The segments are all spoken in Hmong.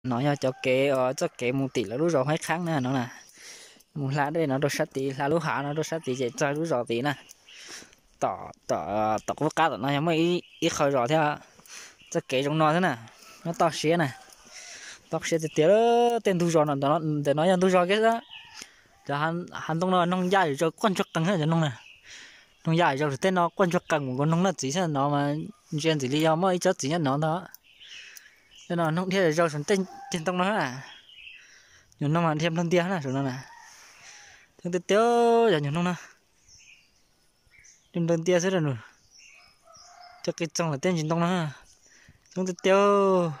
No yog cov kev, txoj kev mus tim lawv lub zos Huaib Qhaab na no na. Mus hla dej no rau sab tid, hla lub hav no rau sab tid ces txog lub zos tid na. Tom, tom qub qab tom no yog muaj ib qho zos thiab. Txoj kev zoo no xwb na, nyob toj siab na. Toj siab tiag tiag, tej ntug zos no, ntawm no yog ntug zos kiag xwb. Cov hav ntoo no noog ya zom zaws quaj ntsuag qees cov noog na. Noog ya zom zaws tej no quaj ntsuag qees mus nkaus noog noj txiv xwb no mas ntsia ntxim li yog muaj ib tsob txiv nyob no ntag. Tej no noog dhia zom zaws saum tej ceg ntoo no na. Nyuag noog mas dhia nplawg ntias na saum no na. Coob tiag tiag yog nyuag noog no. Dhia nplawg ntias xwb nws. Cov qis txoog lawm tej ntsis ntoo no. Coob tiag tiag.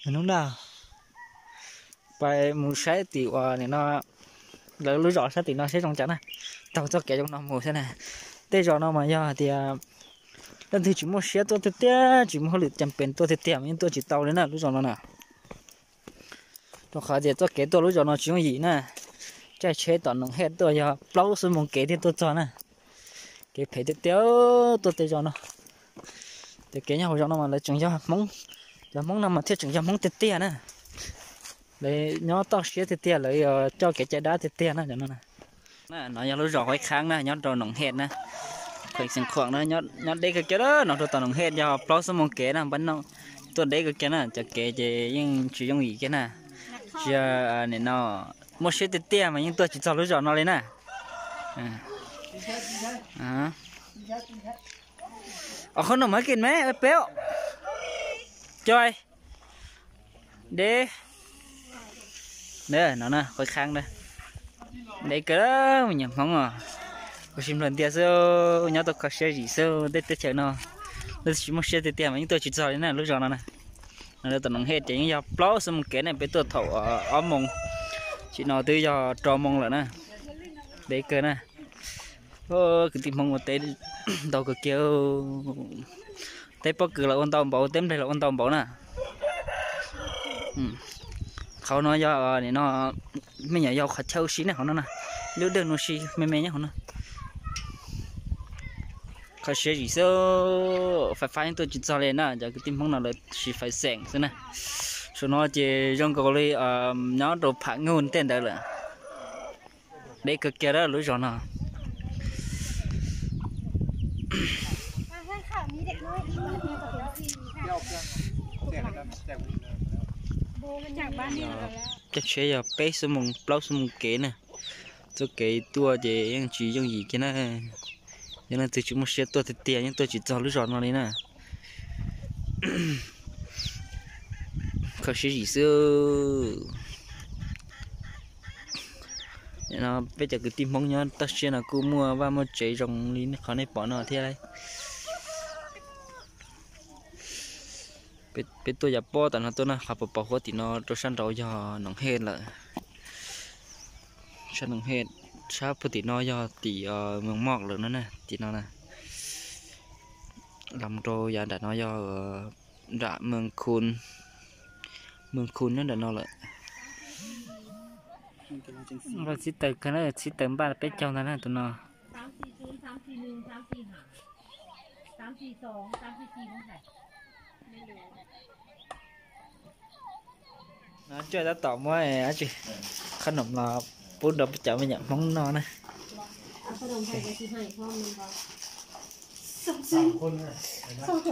Nyuag noog na. Pais mus saib tim uas nim no lawv lub zos sab tim no seb zoo cas na. Taug txoj kev zoo no mus xwb na. Tej zos no mas yog hais tias leej twg tsis muaj siab tuaj tiag tiag, tsis muaj hauj lwm cas pes tuaj tiag tiag mas yeej tuaj tsis tau li na lub zos no na. Rau qhov tias txoj kev tuaj lub zos no tsis yooj yim na. Caij tsheb tom Noom Hej tuaj yog plaub xuab moos kev thiaj tuaj txog na. Kev phem tiag tiag tuaj tej zos no. Ces kev nyob hauv zos no mas lawv tseem yog Hmoob, cov Hmoob no mas thiaj tseem yog Hmoob tiag tiag na. Lawv nyob toj siab tiag tiag, lawv coj kev cai dab tiag tiag na cov no na. No yog lub zos Huaib Qhaab na, nyob rau Noom Hej na. Kheem Xeev Khuam na, nyob deb kawg kiag no rau tom Noom Hej yog plaub xuab moos kev na, npaj no tuaj deb kawg kiag na, cov kev ces yeej tsis yooj yim kiag na. Tsis yog nim no muaj siab tiag tiag mas yeej tuaj tsis txog lub zos no li na. Ov, qhov no mas kis me peb coj deb. No na, Huaib Qhaab na, deb kawg me nyuam Hmoob os. Kuv sib nplawg ntias xwb, nyob tau kho siab zim xwb, tej teb chaws no leej twg tsis muaj siab tiag tiag mas yeej tuaj tsis txog li na lub zos no na. No tom Noom Hej ces yeej yog plaub xuab moos kev ne, peb tuaj thaum ob moos, tam sim no twb yog rau moos lawm na. Deb kawg na. Kwv tij Hmoob ua teb ntau kawg kiag. Teb pob kws los ua ntau npaum, teb nplej los ua ntau npaum na. Qhov no yog nim no me nyuam yaus qhov chaw ua si ne, qhov no na, lub dej ua si me me nyob qhov no. Kho siab zim xwb, fais fab yeej tuaj tsis txog li na, cov kwv tij Hmoob no lawv siv fais xeem xwb na. Saum no ces zoo nkaus li nyob rau Pham Nyuj tej ntawd lawm. Deb kawg kiag lub zos no. Caij tsheb yog peb xuab moos plaub xuab moos kev na. Txoj kev tuaj ces yeej tsis yooj yim kiag na. Yog leej twg tsis muaj siab tuaj tiag tiag yeej tuaj tsis txog lub zos no li na. Kho siab zim xwb. No peb cov kwv tij Hmoob nyob toj siab no kuj muaj vaj muaj tsev zoo li qhov nej pom no thiab lauj. Peb tuaj yav pob tom no tuaj na, qhov pos pos huab tim no rau sab nraud yog Noom Hej lawm. Sab Noom Hej, sab puag tim no yog tim Moos Moj lawm no na, tim no na. Los rau yav nram no yog nram Moos Khu, Moos Khu nyob nram no lawm. Txib taws kawg na, txib taws npaj peb caug ntag na tus no. No coj tab tom muab dab tsi, qhob noom los pub rau cov me nyuam Hmoob noj na.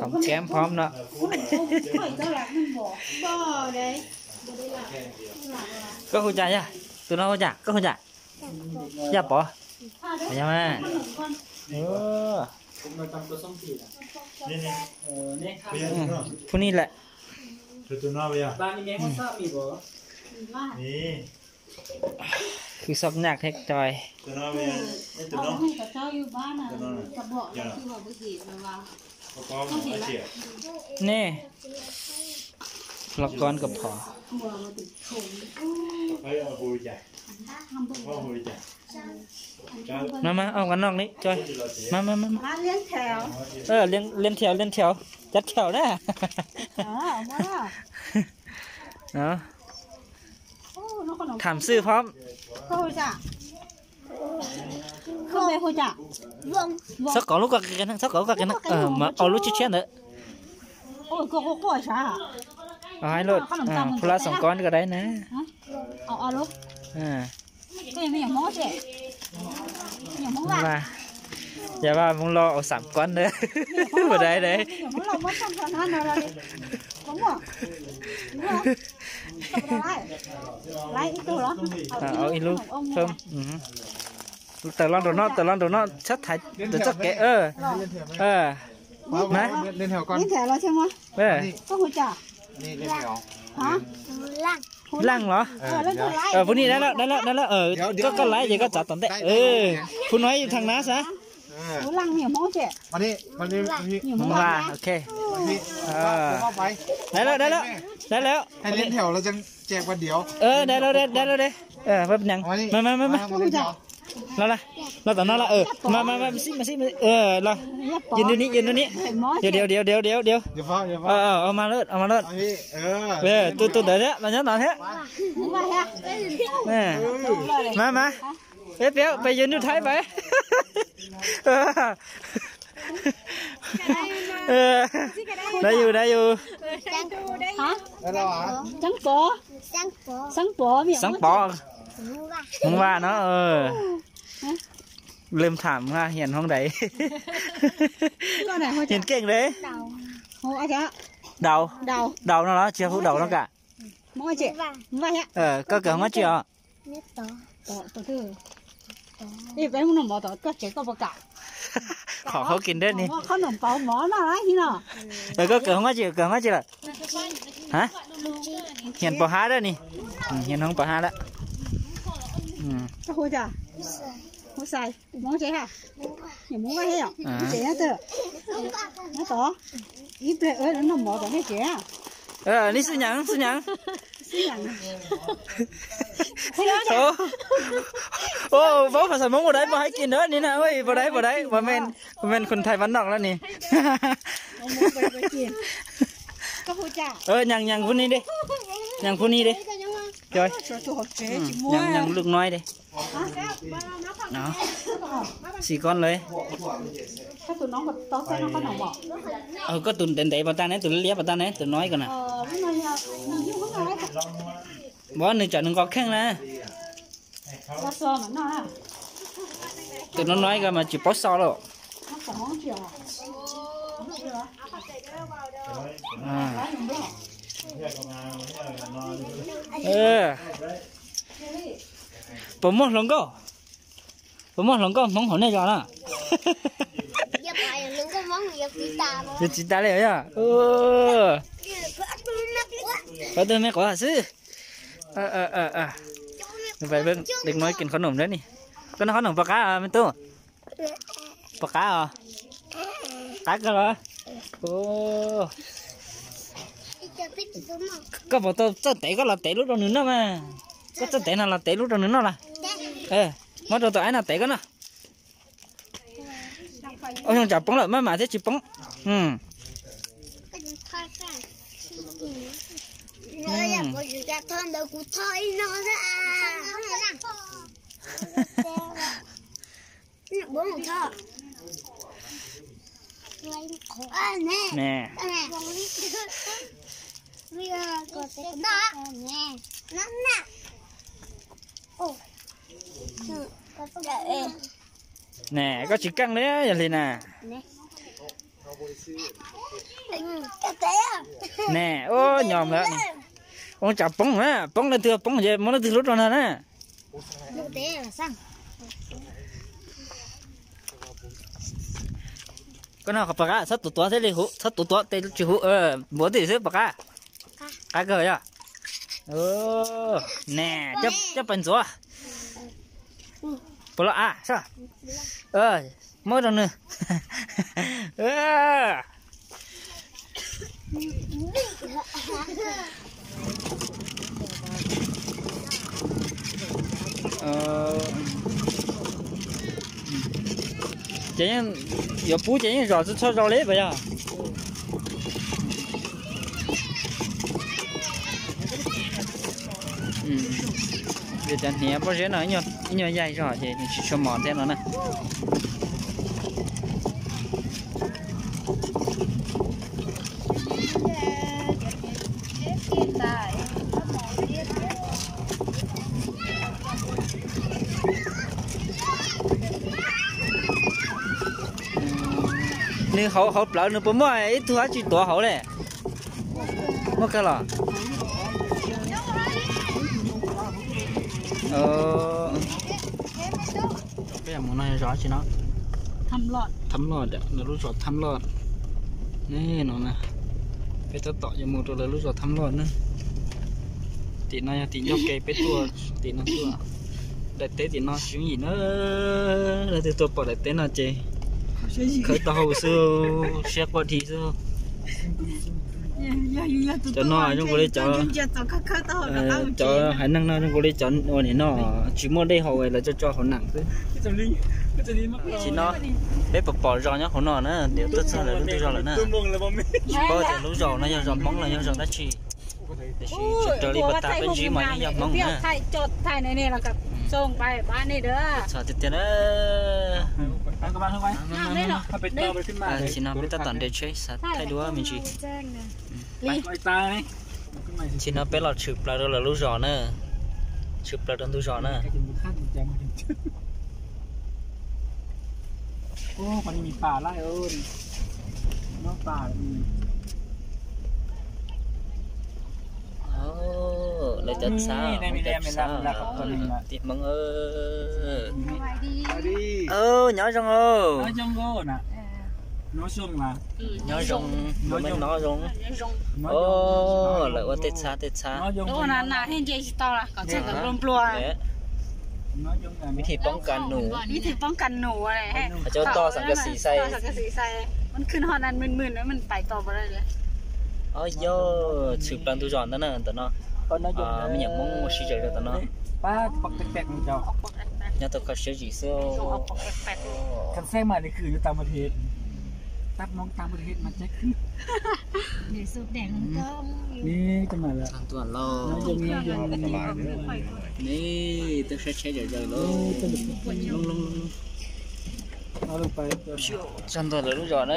Hom kiab phom no. Koj hu cas yog? Tus no hu cas? Koj hu cas? Yaj Pov. Yog mas. Phub Nij lawm. Khwv xoj nyaj thiab coj. Nej, los koj kov phom. Mas mas, ua noj li coj. Mas mas mas. Liên theo, liên theo. Cov theo na. Tham xuyên phom. Txhob kov lub koj qe na, txhob kov lub koj qe na, mas ua lub tshiab tshiab ntawd. Ua hais lus, phu lab xoom kob ko dai na. Yog vaj, yog vaj Hmoob Lauj ua xam kob na. Ua dai dai. Ib lub thoob. Tawm los nraum no, tawm los nraum no, txhob thaiv tawm txoj kev. Na, Laj los? Phu Ni, dai lawm, dai lawm, dai lawm. Koj, koj laiv ces koj txav tom ntej. Phu Ni yus thaag nav xav. Hmoob Vaj, ok. Dai lawm, dai lawm, dai lawm. Dai lawm, dai lawm, dai lawm. Mas, mas, mas, mas. Los, los, los tom no los. Mas, mas, mas, mas xij, mas xij, mas xij. Los. Yus ntu ni, yus ntu ni. Diav, diav, diav, diav, diav. Mas lawm, mas lawm. Tus, tus ntawd thiab los nyob no thiab. Mas, mas. Peb, peb, peb yus ntu thaib pab. Da yus, da yus. Xeeb Pov, Xeeb Pov, Hmoob Vaj no. Lwm tham hiam Hmoob dais. Hiam keej dais. Daus, daus no los tsis yog hu daus no kam? Koj kawm Hmoob tsi os? Qhov hauv kev nreb ni. Koj kawm Hmoob tsi, kawm Hmoob tsi lawm? Hiam pov hab dab ni. Hiam Hmoob pov hab lawm. Ni xwb nyav, xwb nyav. Paub phas xas Hmoob pov dais, pov hais kis ntawd ni na, pov dais, pov dais, pov men, pov men khun thais vas nom lawm ni. Nyaam, nyaam phub ni di, nyaam phub ni di. Nyaam lub noib di. Xis koj lawm. Koj tus ntev ntev pas tag ne, tus liab liab pas tag ne, tus noib ko na. Nws tsam nws nqos kheej na. Tus noib noib ko mas tsis paub xo lawm. Puas muaj hluas nkauj? Puas muaj hluas nkauj Hmoob hauv nej zos na? Yuav txiv tas li yog. Qhov twg me quav xwb. Deg noib kis qhob noom ntawd ni. Koj noj qhob noom puas qab me tub? Puas qab os? Qab kawg los? Koj puas tau txawj tev, koj los tev lub rau nws noj mas. Koj txawj tev no los tev lub rau nws noj los? Muab rau tus aib no tev koj noj. Ua xyoo tsam poob lawm maj mam thiab tsis poob. Nè. Nè, koj tsis keej li yog li na. Nè, ua nyom lawm. Ua tsam poob na, poob leej twg poob ces muab leej twg lub rau na na. Koj no qhov puas qab, txhob tuav tuav thiaj li huv, txhob tuav tuav tes tsis huv, npuav twj ywm xwb puas qab. Qab kawg yog. Nè, coj pais ntxuav. Puas los a? Muab rau nws. Ces yeej yuav pub ces yeej zom tsis txhob zom li puas yog? Vim cov hniav pob zeb no ib nyuag yaig zog ces nws tsis tshua mos thiab no na. Nws hauv, hauv plawv nws puas muaj ib tug dab tsi tuav hauv ne? Muaj kawg los? Peb mus no zos tsi no? Tham Loj, lawv lub zos Tham Loj. Ne no na, peb tab tom yuav mus rau lawv lub zos Tham Loj na. Tim no yog tim ncauj ke peb tuaj, tim no tuaj. Daim teb tim no tsis yooj yim na, leej twg tuaj pom daim teb no ces khawb taub hau xwb, siab quaj dhi xwb. Cov no zoo nkaus li cov, cov haiv neeg no zoo nkaus li cov ua nim no tsis muaj dej haus lawv tso tso hauv nees xwb. Tsis no, peb pom pom zos nyob hauv no na, tias tuaj txog lawv lub zos lawm na. Tsis paub tias lub zos no yog zos Hmoob los yog zos dab tsi. Tiam sis tsis raws li puas tag peb ntsib mas yeej yog Hmoob na. Txog tiag tiag na. Tsis no peb tab tom nres tsheb xav thaij duab me ntsis. Tsis no peb los tshwm plaws rau lawv lub zos na, tshwm plaws rau ntug zos na. Lawv cov txhab, cov txhab, tim Hmoob. Nyob zoo. Nyob zoo, nyob zoo. Lawv ua tej txhab tej txhab. Vib thij poob kas num. Cov tog xam kas xis xais. Ob yog tshwm plaws ntug zos ntawm no, ntawm no. Me nyuam Hmoob ua si zawm rau tom no. Nyob tau kho siab zim xwb. Tag ntuj los, ne twb saib tsheb zawm zawm lawm. Txog ntua lawv lub zos na.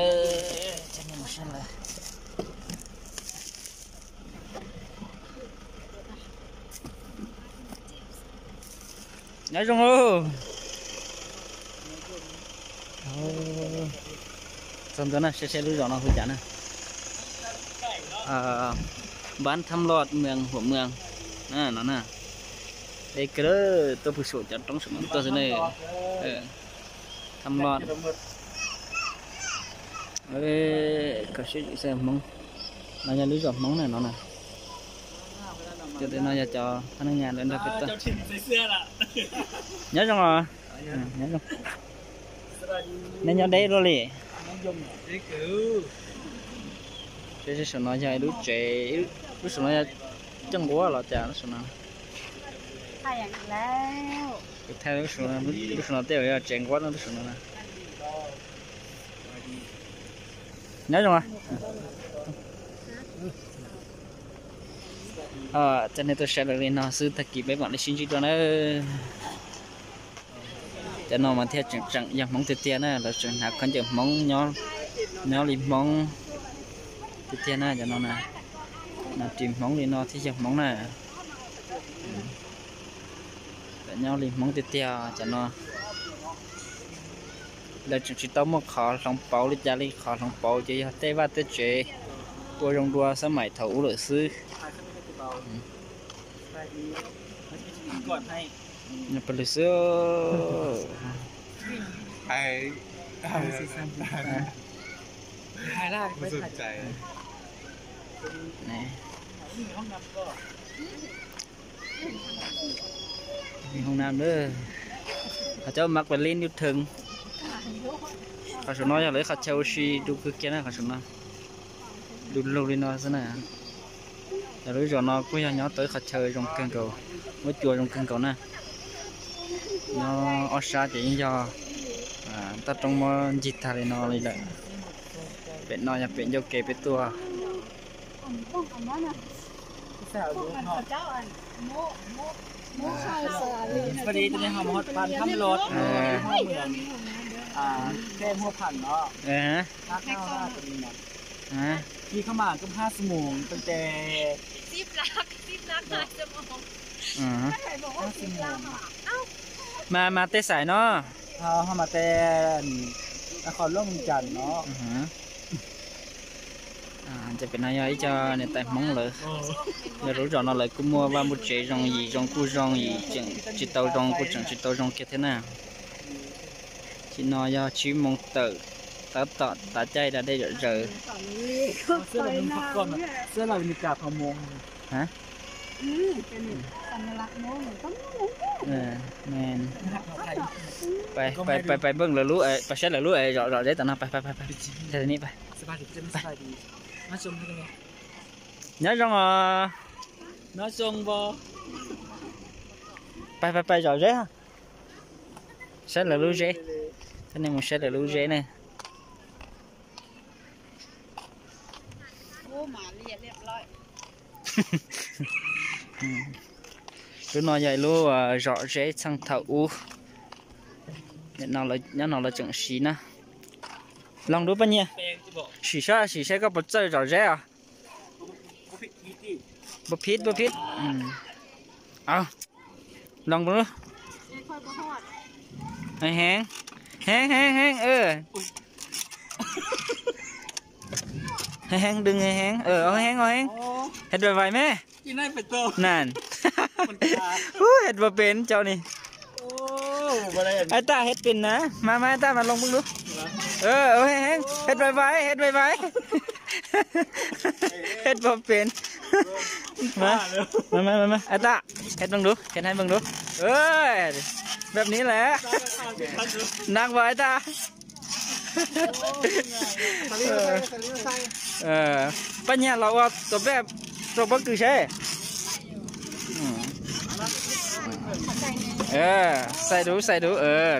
Nyob zoo. Txog ntua na, saib saib lub zos no hu cas na. Npab Thab Loj, Mws Huam Mws no na. Deb kawg, tuaj pw saum cov roob saum no tuaj xwb ne. Thab Loj. Kho siab zim xwb Hmoob. No yog lub zos Hmoob na no na. Cov no yog cov phab neej nyas lawv nrog peb tuaj. Nyob zoo os. Nyob zoo. Nej nyob deb luaj li. Saib saum no yog lub tsev, lub saum no yog coj nquab los cas lub saum no. Thaij lub saum no, lub saum no tej zaum yog tsev nquab no lub saum no na. Nyob zoo. Coj nej tuaj saib lawv li no xwb, tag kis peb mam li sib ntsib dua na. Cov no mas thiaj tseem tseem yog Hmoob tiag tiag na, lawv tseem hnav khaub ncaws Hmoob, nyob li Hmoob tiag tiag na cov no na. Ris Hmoob li no thiaj yog Hmoob na. Nyob li Hmoob tiag tiag cov no. Lawv tseem tsis tau muaj qhov hloov pauv li cas li, qhov hloov pauv ces yog tej vaj tej tsev ua zoo dua xab maim thaum ub lawm xwb. Pawg lug xwb. Hoob nam, qhov cov mab pam lib nub theem. Qhov saum no yog lawv qhov chaw ua si du kawg kiag na, qhov saum no du lug li no xwb na. Yog lub zos no kuj yog nyob tau ib qhov chaw zoo kawg nkaus, muab cua zoo kawg nkaus na. Nyob ob sab ces yeej yog toj roob muab ncig tag li no li lawm. Pem no yog pem ncauj ke peb tuaj. Mas, mas tej xais no, ho mas tej Qhov loj mus cas no. Ces pem no yog ib co niam tais Hmoob lawv, yog lub zos no lawv kuj muaj vaj muaj tsev zoo yim zoo kuj zoo yim, tseem tsis tau zoo kuj tseem tsis tau zoo kiag thiab na. Tim no yog tsib moos tawm, tab tom tav caij da dej zom zaws. Pais pais pais npeej lawv lub, pais saib lawv lub zom zeb tom no, pais pais pais. Nyob zoo os. Pais pais pais zom zeb. Saib lawv lub zeb. Coj nej mus saib lawv lub zeb ne. Lub no yog ib lub zom zeb txheej thaum ub. Nyob no lawv tseem siv na. Loos dub poj nyiaj, sim saib sim saib koj puas txawj zom zeb os. Pub phib pub phib. Loos pub lub. Heev heev heev heev heev, heev heev, dwg heev heev, heev heev, heev vais vais me. Nas, heev pes pes cov ni. Ai taj, heev pes na, mas mas ai taj mas loos pub lub. Heev heev, heev vais vais, heev vais vais. Heev pes pes. Mas mas mas, ai taj, heev pub lub, heev heev pub lub.แบบนี้แหละ นักไว้ตา Poj nyiaj los ua tus peb rau pob kws seb. Xais dub xais dub,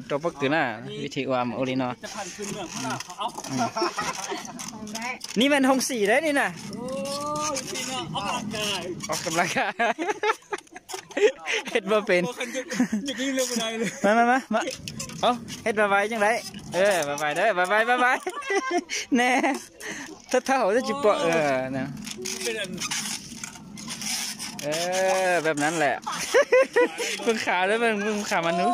rau pob kws na, vib thim ua mas ua li no. Ni mas hoo xim deb ni na. Heev pes pes. Mas mas mas, heev vais vais cov deb, vais vais deb, vais vais vais vais. Ne, thawj thawj hauv twb tsis pom. Peb nab lawm, peb qha, peb qha mas nub.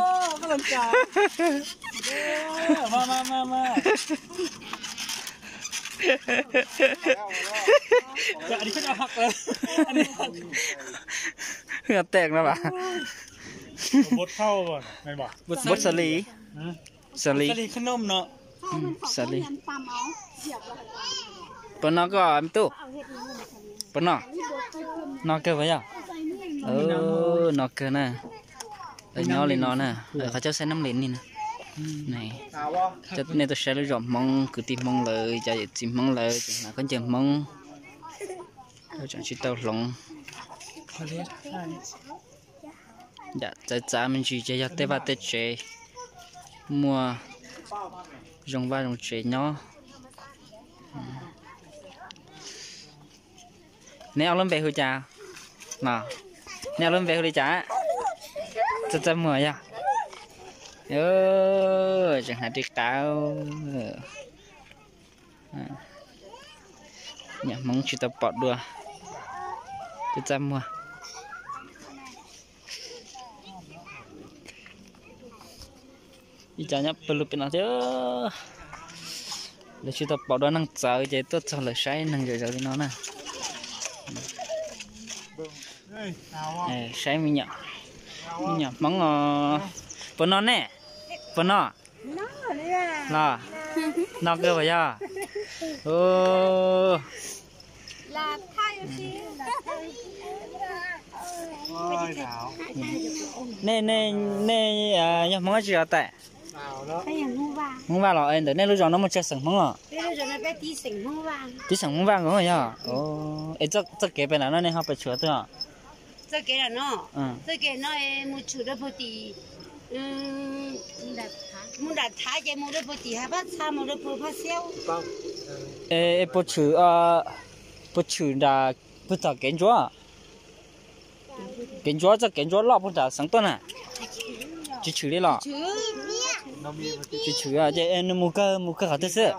Tes no vas. Bos xav li, xav li, xav li. Puas no koj me tub? Puas no? No kawg puas yog? No kawg na. Lawv nyob li no na, qhov chaw saib nab lis ni na. Nej tuaj saib lub zos Hmoob, kwv tij Hmoob lawv, cov yawm txiv Hmoob lawv tseem hnav khaub ncaws Hmoob, tseem tsis tau hloov. Yam txawv txav me ntsis ces yog tej vaj tej tsev muaj zoo vaj zoo tsev nyob. Neb ob lub npe hu cas? No, neb ob lub npe hu li cas? Txaj Txaj Muag yog? Tseem hnav ris qav. Nyuam Hmoob tsis tau pom dua. Txaj Txaj Muag. Ib co nyob pawg lug pem no thiab. Lawv tsis tau pom dua neeg txawv ces tuaj txog lawv saib neeg zom zaws li no na. Saib me nyuam, me nyuam Hmoob os. Puas no ne? Puas no? Los, no kawg puas yog? Nej, nej, nej yog Hmoob dab tsi os tais? Hmoob Vaj los, es ntawm nej lub zos no muaj tsawg xeem Hmoob os? Tib xeem Hmoob Vaj nkaus yog? Es txoj kev pem ntawm no nej ho pes tshwm twg os? Txoj kev no, txoj kev no mus tshwm rau puag tim, mus nram Thav ces mus rau puag tim Hav Phaj Txha mus rau puag Phaj Xiab. Es puas tshwm, puas tshwm nram puag tom kev ntsuab? Kev ntsuab, txoj kev ntsuab loj puag nram xeev tuaj na. Tsis tshwm li los? Tsis tshwm ces nws mus kawg, mus kawg qhov twg xwb?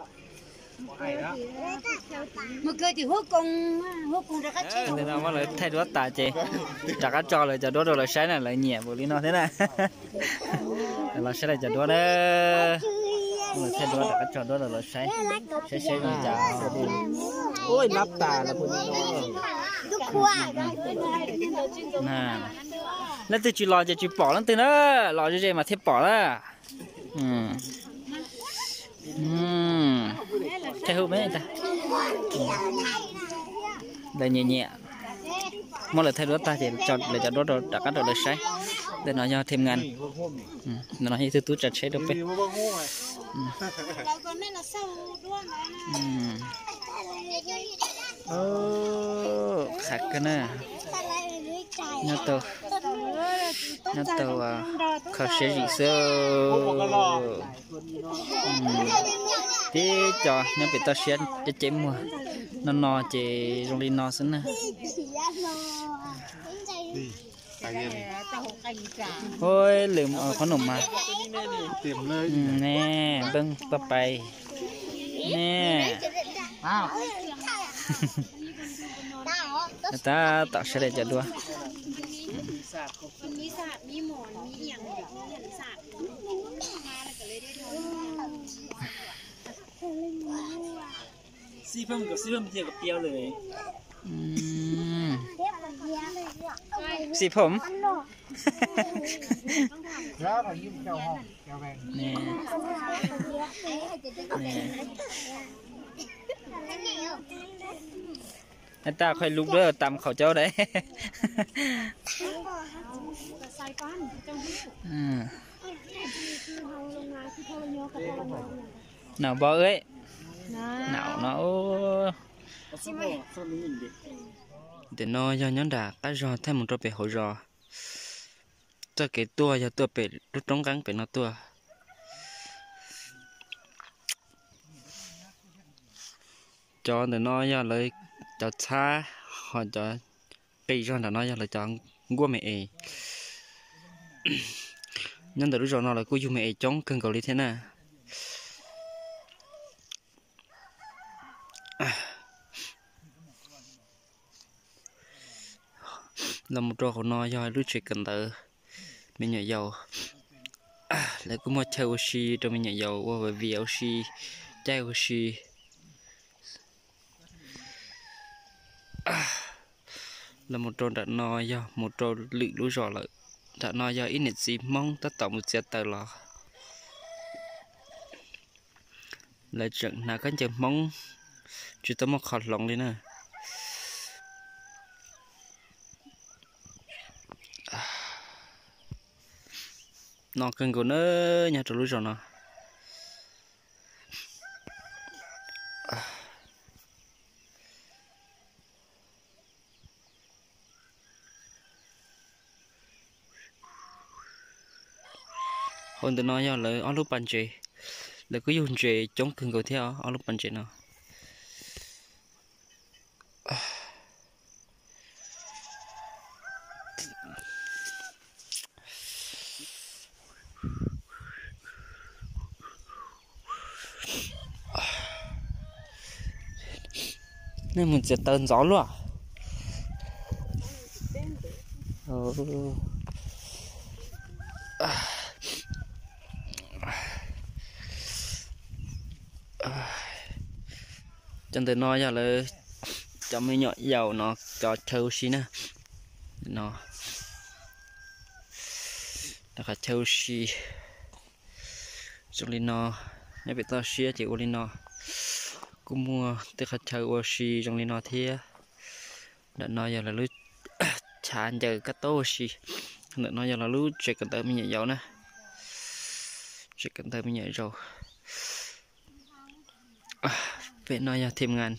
Mus kawg tim Huab Koos, Huab Koos rov qab tso. Muab lawv thaij duab tas ces rov qab tso lawv cov duab rau lawv saib na, lawv nyiam npaum li no thiab na. Los saib lawv cov duab na. Lawv thaij duab rov qab tso duab rau lawv saib, saib seb zoo cas. Leej twg tsis los ces tsis pom leej twg na, los ze ze mas thiaj pom na. Thaij hu me, lawv nyiam nyiam, muab lawv thaij duab tag ces lawv cov duab rov qab rau lawv saib. Ntawm no yog thêm ngàn, ntawm no yog ib tug tub tsav tsheb rau peb. Qhav kawg na, nyob tau, nyob tau kho siab zim xwb. Tib co nyob pem toj siab ceb ceb muag, no no ces zoo li no xwb na. Ua lwm qhov num mas, ne, nplooj toj pais, ne, tab tom saib li cov duab. Xim phom. Tab qhov lub dawb tam qhov cov dais. Naum npau, naum no. Ntawm no yog nyob nram qab zos thaij mus rau pem hauv zos. Txoj kev tuaj yog tuaj pem lub roob nqeeb pem no tuaj. Cov ntawm no yog lawv cov txhab, ho cov qis zog nram no yog lawv cov nkuaj me es. Nyob ntawm lub zos no lawv kuj yug me es coob kawg nkaus li thiab na. Los mus rau hauv no yog lub tsev kawm ntawv me nyuam yaus. Lawv kuj muaj chaw ua si rau me nyuam yaus ua viv ua si, caij ua si. Los mus rau nram no yog mus rau lwm lub zos lawm. Nram no yog ib niam txiv Hmoob tab tom mus txiav taws los. Lawv tseem hnav khaub ncaws Hmoob, tsis tau muaj qhov hloov li na. No kawg nkaus na, nyob rau lub zos no. Hauv ntawm no yog lawv ob lub pas ntses, lawv kuj yug ntses coob kawg nkaus thiab os, ob lub pas ntses no. Nej mus txiav taws ntxov luaj. Cov ntawm no yog lawv cov me nyuam yaus no cov chaw ua si na. No, qhov chaw ua si zoo li no, nyob pem toj siab ces ua li no. Kuj muaj tej qhov chaw ua si zoo li no thiab. Ntawm no yog lawv lub chav ncaws kab taub ua si. Ntawm no yog lawv lub tsev kawm ntawv me nyuam yaus na. Tsev kawm ntawv me nyuam yaus. Pem no yog thêm ngàn.